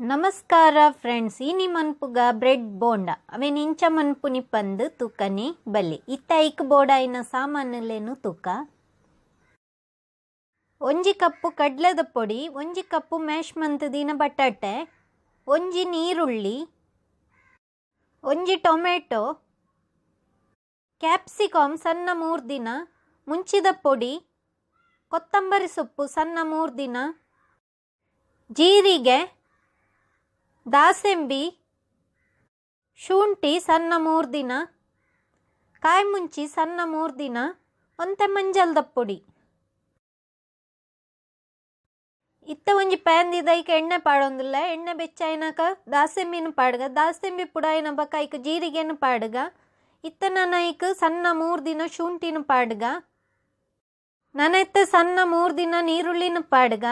ನಮಸ್ಕಾರ ಫ್ರೆಂಡ್ಸ್, ಇನಿ ಮನ್ಪುಗ ಬ್ರೆಡ್ ಬೋಂಡ ಅವೇನು ಇಂಚ ಮನ್ಪುನಿ ಪಂದು ತೂಕನಿ ಬಲ್ಲಿ ಇತ್ತ ಐಕ್ ಬೋಡಾಯಿನ ಸಾಮಾನುಲೇನು ತೂಕ. ಒಂಜಿ ಕಪ್ಪು ಕಡ್ಲೆದ ಪೊಡಿ, ಒಂಜಿ ಕಪ್ಪು ಮ್ಯಾಶ್ ಮಂತುದಿನ ಬಟಾಟೆ, ಒಂಜಿ ನೀರುಳ್ಳಿ, ಒಂಜಿ ಟೊಮೆಟೊ, ಕ್ಯಾಪ್ಸಿಕಮ್ ಸಣ್ಣ 3 ದಿನ, ಮುಂಚಿದ ಪೊಡಿ, ಕೊತ್ತಂಬರಿ ಸೊಪ್ಪು ಸಣ್ಣ 3 ದಿನ, ಜೀರಿಗೆ, ದಾಸೆಂಬಿ, ಶುಂಠಿ ಸಣ್ಣ 3 ದಿನ, ಕಾಯಿ ಮುಂಚಿ ಸಣ್ಣ 3 ದಿನ, ಒಂತೆ ಮಂಜಲ್ದ ಪೊಡಿ. ಇತ್ತ ಒಂಜಿ ಪ್ಯಾನ್ ದಿದ ಐಕ್ ಎಣ್ಣೆ ಪಾಡೊಂದಿಲ್ಲ. ಎಣ್ಣೆ ಬೆಚ್ಚಾಯಿನಾಕ ದಾಸೆಂಬಿನ ಪಾಡ್ಗ, ದಾಸೆಂಬಿ ಪುಡಾಯಿನ ಬೊಕ್ಕ ಐಕ್ ಜೀರಿಗೆನ ಪಾಡ್ಗ. ಇತ್ತ ನನ ಐಕ್ ಸಣ್ಣ 3 ದಿನ ಶುಂಠಿನ ಪಾಡ್ಗ. ನನ ಇತ್ತ ಸಣ್ಣ 3 ದಿನ ನೀರುಳ್ಳಿನ ಪಾಡ್ಗ.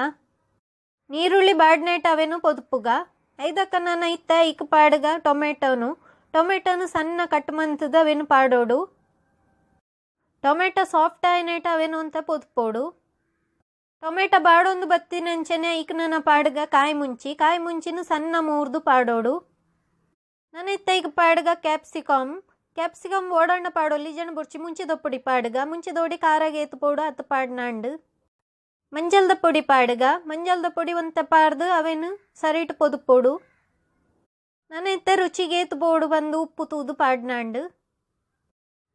ನೀರುಳ್ಳಿ ಬಾಡ್ನೇಟ್ ಅವೇನು ಪೊದುಪುಗ. ಐದಕ್ಕ ನಾನು ಇತ್ತ ಐಕ್ ಪಾಡ್ಗ ಟೊಮೆಟೊನು, ಟೊಮೆಟೊನು ಸಣ್ಣ ಕಟ್ ಮಂತದ ಅವೇನು ಪಾಡೋಡು. ಟೊಮೆಟೊ ಸಾಫ್ಟ್ ಆಯ್ನೇಟ್ ಅವೇನು ಅಂತ ಪೊದುಪೋಡು. ಟೊಮೆಟೊ ಬಾಡೊಂದು ಬತ್ತಿನಂಚನೆ ಐಕ್ ನನ್ನ ಪಾಡ್ಗ ಕಾಯಿ ಮುಂಚಿ, ಕಾಯಿ ಮುಂಚಿನ ಸಣ್ಣ 3 ಪಾಡೋಡು. ನಾನು ಇತ್ತ ಐಕ್ ಪಾಡ್ಗ ಕ್ಯಾಪ್ಸಿಕಮ್, ಕ್ಯಾಪ್ಸಿಕಮ್ ಓಡಣ್ಣ ಪಾಡೋಲಿ ಜನ ಬುರ್ಚಿ ಮುಂಚಿದ ಪೊಡಿ ಪಾಡ್ಗ, ಮುಂಚಿದೋಡಿ ಖಾರಾಗ ಏತು ಪೋಡು ಅತ್ತು ಪಾಡ್ನಾಂಡು. ಮಂಜಲ್ದ ಪೊಡಿ ಪಾಡ್ಗ, ಮಂಜಲ್ದ ಪೊಡಿ ಒಂತ ಪಾಡ್ದು ಅವೇನು ಸರಿಟ್ ಪೊದುಪೋಡು. ನಾನು ಇತ್ತ ರುಚಿಗೆ ಏತು ಬೋಡು ಬಂದು ಉಪ್ಪು ತೂದು ಪಾಡ್ನಾಂಡು.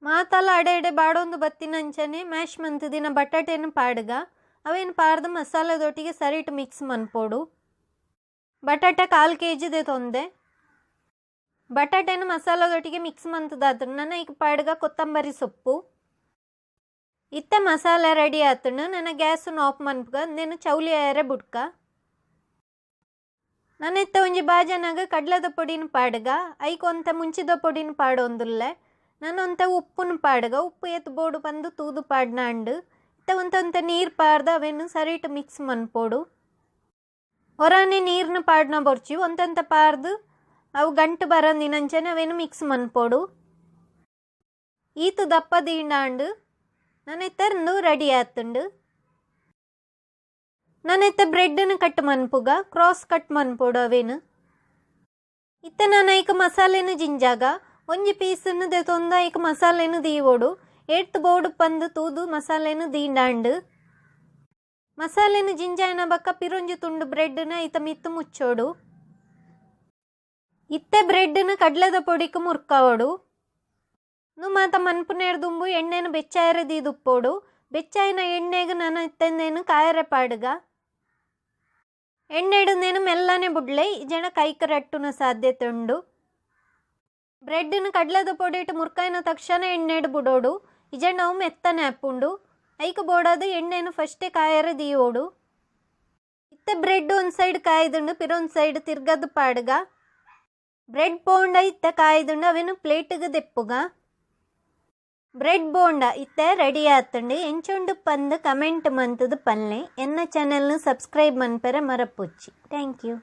ಮಾತಲ್ಲ ಅಡೆ ಎಡೆ ಬಾಡೊಂದು ಬತ್ತಿನಂಚನೆ ಮ್ಯಾಶ್ ಮಂತುದಿನ ಬಟಾಟೆನು ಪಾಡ್ಗ. ಅವೇನು ಪಾಡ್ದು ಮಸಾಲೆದೊಟ್ಟಿಗೆ ಸರಿಟ್ ಮಿಕ್ಸ್ ಮನ್ಪೋಡು. ಬಟಾಟೆ 1/4 ಕೆಜಿದೆ ತೊಂದೆ. ಬಟಾಟೆನು ಮಸಾಲೆದೊಟ್ಟಿಗೆ ಮಿಕ್ಸ್ ಮಂತದಾತು ನನ್ನ ಈಗ ಪಾಡ್ಗ ಕೊತ್ತಂಬರಿ ಸೊಪ್ಪು. ಇತ್ತ ಮಸಾಲೆ ರೆಡಿ ಆತುಂಡು. ನನ್ನ ಗ್ಯಾಸನ್ನು ಆಫ್ ಮನ್ಪುಗ, నేను ಚೌಲಿ ಆಯರೆ ಬುಡ್ಕ. ನನ್ನ ಇತ್ತ ಒಂಜಿ ಬಾಜನಾಗ ಕಡ್ಲೆದ ಪೊಡಿನ ಪಾಡ್ಗ, ಐಕ್ ಒಂತ ಮುಂಚಿದ ಪೊಡಿನ ಪಾಡೊಂದುಲ್ಲೆ. ನಾನು ಒಂತ ಉಪ್ಪುನ ಪಾಡ್ಗ, ಉಪ್ಪು ಏತ್ ಬೋಡು ಬಂದು ತೂದು ಪಾಡ್ನಾಂಡು. ಇತ್ತ ಒಂತ ಒಂತ ನೀರು ಪಾಡ್ದ ಅವೇನು ಸರಿಟ್ ಮಿಕ್ಸ್ ಮನ್ಪೋಡು. ಹೊರನೆ ನೀರನ್ನ ಪಾಡ್ನ ಬೊರ್ಚಿ ಒಂತಂತ ಪಾರ್ದು ಅವು ಗಂಟು ಬರಂದಿನಂಚನೆ ಅವೇನು ಮಿಕ್ಸ್ ಮನ್ಪೋಡು. ಈತು ದಪ್ಪ ದೀಂಡಾಂಡು. ನನ್ನ ಇತ್ತಂದು ರೆಡಿ ಆತುಂಡು. ನನ್ನ ಇತ್ತ ಬ್ರೆಡ್ನ ಕಟ್ ಮನ್ಪುಗ, ಕ್ರಾಸ್ ಕಟ್ ಮನ್ಪೋಡು ಅವೇನು. ಇತ್ತ ನಾನು ಐಕ್ ಮಸಾಲೆನು ಜಿಂಜಾಗ ಒಂಜಿ ಪೀಸನ್ನು ದೆತೊಂದು ಐಕ್ ಮಸಾಲೆನು ದೀವೋಡು. ಏಟ್ ಬೋಡು ಪಂದು ತೂದು ಮಸಾಲೆನು ದೀಂಡಾಂಡು. ಮಸಾಲೆನು ಜಿಂಜಾಯಿನ ಬಕ್ಕ ಪಿರೊಂಜಿ ತುಂಡು ಬ್ರೆಡ್ನ ಐತ ಮಿತ್ತು ಮುಚ್ಚೋಡು. ಇತ್ತೆ ಬ್ರೆಡ್ನ ಕಡ್ಲೆದ ಪೊಡಿಕ್ ಮುರ್ಕಾವೋಡು. ನು ಮಾತ ಮನ್ಪುನೇರ್ದುಂಬು ಎಣ್ಣೆನು ಬೆಚ್ಚಾಯರೆ ದೀದುಪ್ಪೋಡು. ಬೆಚ್ಚಾಯಿನ ಎಣ್ಣೆಗೆ ನಾನು ಇತ್ತಂದೇನು ಕಾಯರೆ ಪಾಡ್ಗ. ಎಣ್ಣೆಡುಂದೇನು ಮೆಲ್ಲನೆ ಬುಡ್ಲೆ, ಈ ಜನ ಕೈಕ ರಟ್ಟುನ ಸಾಧ್ಯತೆ ಉಂಡು. ಬ್ರೆಡ್ನ ಕಡ್ಲೆದ ಪೊಡಿ ಇಟ್ಟು ಮುರ್ಕಾಯಿನ ತಕ್ಷಣ ಎಣ್ಣೆಡು ಬುಡೋಡು. ಇಜ ನಾವು ಮೆತ್ತನೆ ಅಪ್ಪುಂಡು. ಐಕ್ ಬೋಡೋದು ಎಣ್ಣೆನು ಫಸ್ಟೇ ಕಾಯರೆ ದೀಯೋಡು. ಇತ್ತ ಬ್ರೆಡ್ ಒಂದು ಸೈಡ್ ಕಾಯ್ದುಂಡು, ಪಿರೊಂದು ಸೈಡ್ ತಿರ್ಗದು ಪಾಡ್ಗ. ಬ್ರೆಡ್ ಬೋಂಡ ಇತ್ತ ಕಾಯ್ದುಂಡು, ಅವೇನು ಪ್ಲೇಟಿಗೆ ದೆಪ್ಪುಗ. ಬ್ರೆಡ್ ಬೋಂಡ ಇತ್ತ ರೆಡಿ ಆತುಂಡು. ಎಂಚುಂಡು ಪಂದು ಕಮೆಂಟ್ ಮಂತುದು ಪಲ್ಲೆ. ಎನ್ನ ಚಾನೆಲ್ನು ಸಬ್ಸ್ಕ್ರೈಬ್ ಮನ್ಪೆರೆ ಮರಪೊಚ್ಚಿ. Thank you.